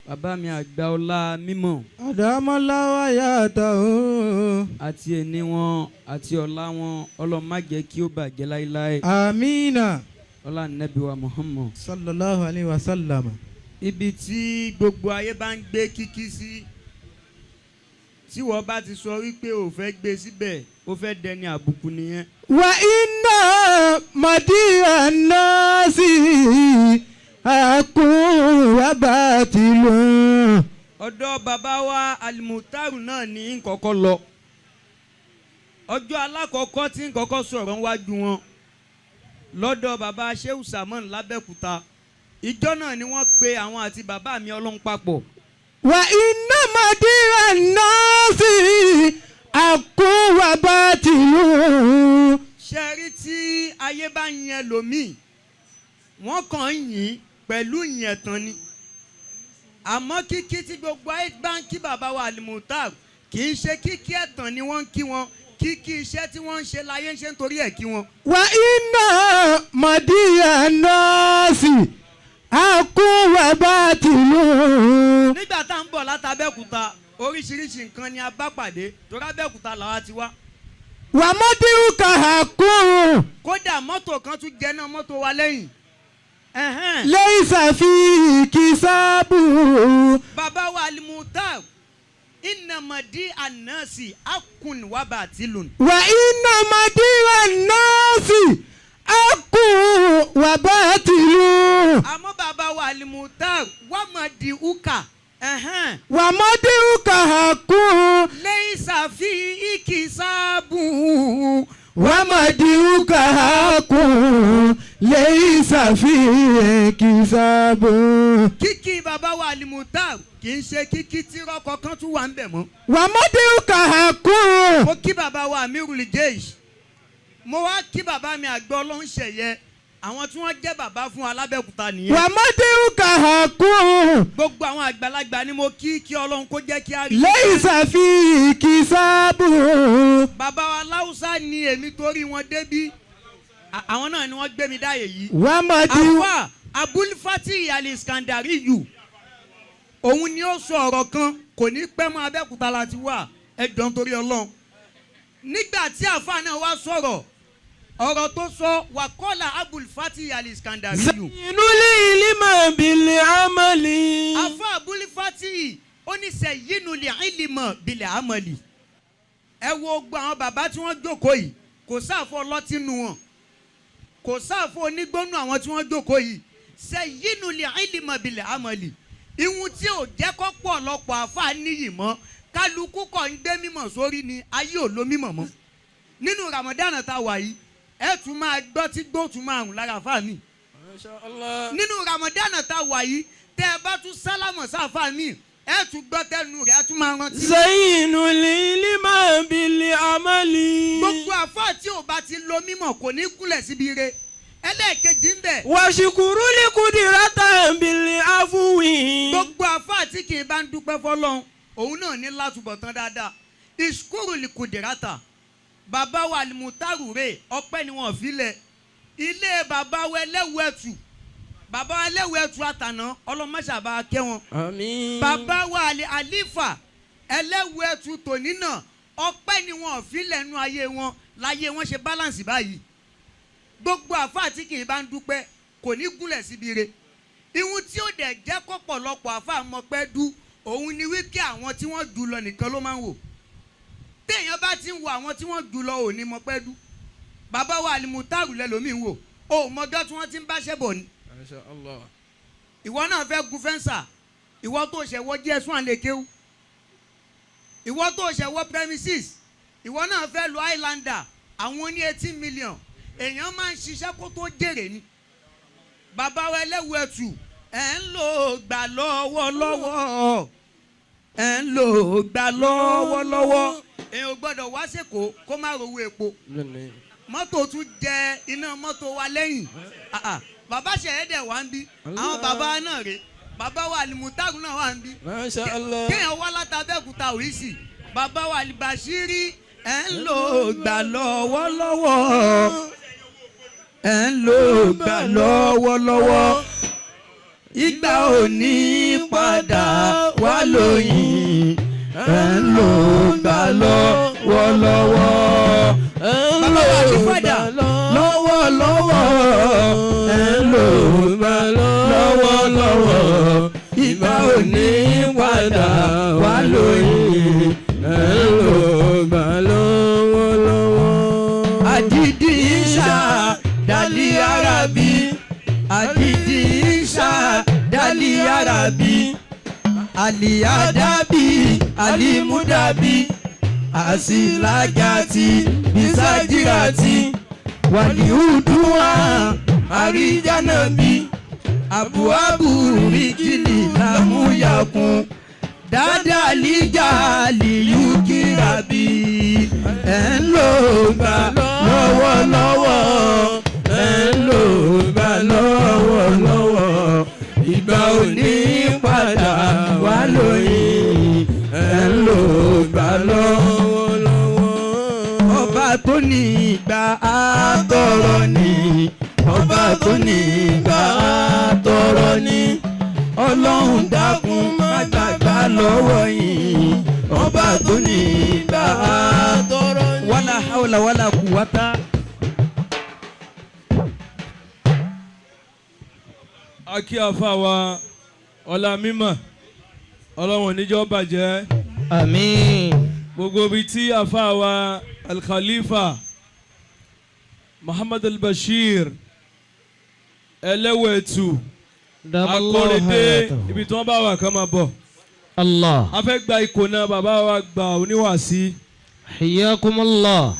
Bàbá mi àgbà ọlá mímọ́. Àdámọ́láwá yàtọ̀ o. Àti ẹni wọn àti ọlá wọn, Ọlọ́run má jẹ́ kí ó bàjẹ́ láéláé. Amina. Ọlá Nẹ́bí wa Muhammad. Sallallahu alayhi wa sallam. Ibi tí gbogbo ayé bá ń gbé kíkí sí, tí wọ́n bá ti sọ wípé ò fẹ́ gbé síbẹ̀, ó fẹ́ dẹni àbùkù nìyẹn. وإن مديح الناس حق وباطل. Ọ̀dọ̀ bàbá wa Alimutaru náà ní nkọ́kọ́ lọ. Ọjọ́ alákọ̀ọ́kọ́ tí nkọ́kọ́ sọ̀rọ̀ wájú wọn lọ́dọ̀ bàbá Shehu Samon lábẹ́òkúta, ìjọ náà ni wọ́n pe àwọn àti bàbá mi Ọlọ́run papọ̀. وإن مديح الناس حق وباطل. Ṣe rí, tí ayé bá ń yẹn lòmíì, wọ́n kàn ń yìn pẹ̀lú ìyẹn tán ni. Àmọ́ kíkí tí gbogbo ayé bá ń kí bàbá wa Alimutar, kì í ṣe kíkí ẹ̀tàn ni wọ́n ń kí wọn. Kíkí iṣẹ́ tí wọ́n ń ṣe láyé ń ṣe nítorí ẹ̀ kí wọn. وإن مديح الناس حق وباطل. Nígbà tá à ń bọ̀ látàbẹ́òkúta, oríṣiríṣi nǹkan ni a bá pàdé, torí Abẹ́òkúta làwa ti wá. ومدحك حق. Kódà mọ́tò kan tún jẹ náà mọ́tò wa lẹ́yìn. Ẹ̀hẹ́n. ليس فيه كساب. Bàbá wa Alimutar, إن مديح الناس حق وباطل. وإن مديح الناس حق وباطل. Àmọ́ bàbá wa Alimutar, ومدحك. Ẹ̀hẹ́n. ومدحك حق. ليس فيه كساب. ومدحك حق ليس فيه كساب. Kíkí bàbá wa Alimutar kì í ṣe kíkí tí rọ́kọ̀ kan tún wà ń bẹ̀ mọ́. ومدحك حق. Mo kí bàbá wa Amirul Jeish, mo wá kí bàbá mi àgbẹ̀ Ọlọ́run ṣẹ̀yẹ, àwọn tí wọ́n jẹ́ bàbá fún Alábẹ́òkúta nìyẹn. ومدحك حق. Gbogbo àwọn àgbàlagbà ni mo kí, kí Ọlọ́run kó jẹ́ kí á rí. ليس فيه كساب. Bàbá wa Láwùsá ni èmi torí wọn débí. Àwọn náà ni wọ́n gbé mi dáyè yìí. ومدح Àwa Abulfati Aliskandari yù, òun ni ó sọ ọ̀rọ̀ kan, kò ní pẹ́ mọ́. Abẹ́òkúta la ti wà. Ẹ jọ̀ọ́, nítorí Ọlọ́run, nígbà tí àfa náà wá sọ̀rọ̀, ọ̀rọ̀ tó sọ wàkọ́lá Abulfati Aliskandari yù. زينوا العلم بالعمل. Afa Abulfati ó ní زينوا العلم بالعمل. Ẹ wo gbogbo àwọn bàbá tí wọ́n jókòó yìí, kò sáàfọ ọlọ́tí nu wọn, kò sáàfọ onígbónú àwọn tí wọ́n jókòó yìí. زينوا العلم بالعمل. Ìhun tí ò jẹ́ kọ́ pọ̀ lọ́pọ̀ àfa níyì mọ́, kálukú kọ́ ń gbé mímọ̀ sórí ni, ayé ò lo mímọ̀ mọ́. Nínú Ramadan tá a wà yìí, ẹ tún máa gbọ́ tí gbó tún máa rùn lára àfa mi. ما شاء الله. Nínú Ramadan tá a wà yìí, tẹ́ ẹ bá tún sálámọ̀ sáfà mi, ẹ tún gbọ́ tẹnu rẹ̀, ẹ tún máa rántí. زينوا العلم بالعمل. Gbogbo àfa tí ò bá ti lo mímọ̀ kò ní kúnlẹ̀ síbi ire. Ẹlẹ́ẹ̀kejì ń bẹ̀. واشكروا القدرة بالعفو. Gbogbo àfa tí kì í bá ń dúpẹ́ fọlọ́run, òun náà ní látúbọ̀tán dáadáa. اشكروا القدرة. Bàbá wa Alimutaru rè, ọpẹ́ ni wọ́n fi lẹ̀. Ilé bàbá wa ẹlẹ́wù ẹ̀tù, bàbá wa ẹlẹ́wù ẹ̀tù àtàná, ọlọ́mọṣàbá kẹ́ wọn. آمين. Bàbá wa àlè àlífà ẹlẹ́wù ẹ̀tù tòní náà, ọpẹ́ ni wọ́n fi lẹ́nu ayé wọn láyé wọn ṣe balance báyìí. Gbogbo àfa tí kì í bá ń dúpẹ́ kò ní gúnlẹ̀ síbi re. Ihun tí ó dẹ̀ jẹ́ kọ́pọ̀lọpọ̀ àfa mọ̀pẹ́ dú, òun ni wípé àwọn tí wọ́n jù lọ nìkan ló máa ń wò. Téèyàn bá ti ń wo àwọn tí wọ́n jù lọ, ò ní mọ̀pẹ́ dú. Bàbá wa Alimutaru lẹ́lòmíì wò ó, mọjọ́ tí wọ́n ti ń báṣẹ́ bọ̀ ni. ما شاء الله. Ìwọ náà fẹ́ gun fence, ìwọ tó ṣẹ̀ wọ JS one lè kéwú, ìwọ tó ṣẹ̀ wọ premises, ìwọ náà fẹ́ lu Highlander, àwọn oní 18 million. Èèyàn máa ń ṣiṣẹ́ kó tó jèrè ni. Bàbá wa ẹlẹ́wù ẹ̀tù, ẹ̀ ń lò gbà lọ́wọ́lọ́wọ́, ẹ̀ ń lò gbà lọ́wọ́lọ́wọ́. Èèyàn ò gbọ́dọ̀ wá sèkó kó má rówó epo. Mọ́tò tún jẹ iná mọ́tò wa lẹ́yìn. Ah, ah. Bàbá ṣẹ̀yẹ́dẹ̀ wá ń bí, àwọn bàbá náà rè, bàbá wa Alimutaru náà wà ń bí. ما شاء الله. Kéèyàn wá látàbẹ́òkúta òyìsì. Bàbá wa Alibashiri, ẹ̀ ń lò gbà lọ́wọ́lọ́wọ́, ẹ̀ ń lò gbà lọ́wọ́lọ́wọ́, ìgbà ò ní padà. lóyìn, ẹ̀ ń lò gbà lọ́wọ́lọ́wọ́. Ẹ̀ ń Bàbá lò wa ti gbà fàdà. Lọ́wọ́lọ́wọ́, ẹ̀ ń lò gbà lọ́wọ́lọ́wọ́. Ìgbà ò ní padà wá lóyìn, ẹ̀ ń lò gbà lọ́wọ́lọ́wọ́. Àdìdì ìṣà dàlí arabi, àdìdì ìṣà dàlí arabi, àlìyádábì àlìmúdàbí, àsìlájàtì bísàjìràtì, wàlíùdùwà àríjànàbí, àbúàbù rìjìlì làmúyàkùn dáadáa lìjà lìyúkìràbí, ẹ̀ ń lò gbà lọ́wọ́lọ́wọ́, ẹ̀ ń lò gbà lọ́wọ́lọ́wọ́. Ìgbà ò ní padà wá lóyìn, ẹ̀ ń lò gbà lọ́wọ́lọ́wọ́. Ọba tó ní ìgbà àtọrọ ni, ọba tó ní ìgbà àtọrọ ni, ọlọ́run dákun má gbàgbà lọ́wọ́ yìí, ọba tó ní ìgbà àtọrọ ni. Wala hawla wala quwwata. Akí afa wa ọlá mímọ́, ọlọ́run níjọ́ bàjẹ́. Àmín. Gbogbo ibi tí afa wa Alkhalifa Muhammad Al-Bashir ẹlẹ́wẹ̀ẹ́tù Akórèdé, ibi tí wọ́n bá wà kán máa bọ̀. Allah. A fẹ́ gba ikò náà, bàbá wa gba oníwàásí. Hiyakumullah.